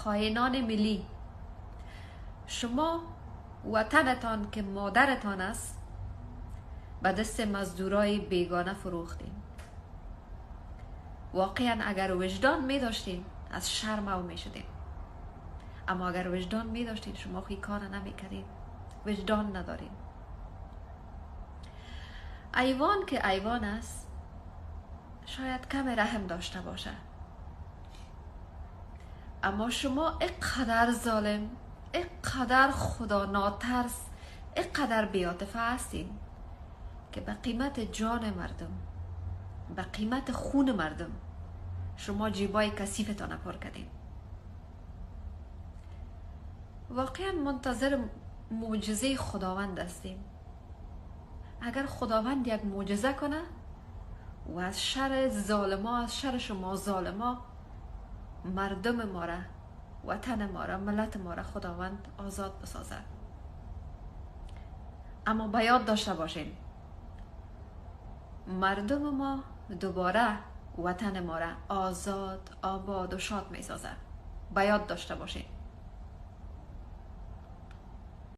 خائنان ملی، شما وطنتان که مادرتان است به دست مزدورای بیگانه فروختین. واقعا اگر وجدان می داشتین از شرم او می شدین، اما اگر وجدان می داشتین شما خی کار نمی کردین. وجدان ندارین. ایوان که ایوان است شاید کم رحم داشته باشه، اما شما اینقدر ظالم، اینقدر خدا ناترس، اینقدر بی‌عاطفه هستین که به قیمت جان مردم، به قیمت خون مردم شما جیبای کثیفتان پر کردین. واقعا منتظر معجزه خداوند هستیم. اگر خداوند یک معجزه کنه و از شر ظالما، از شر شما ظالما، مردم ما را، وطن ما را، ملت ما را خداوند آزاد بسازه. اما به یاد داشته باشین مردم ما دوباره وطن ما را آزاد، آباد و شاد می سازه. به یاد داشته باشین.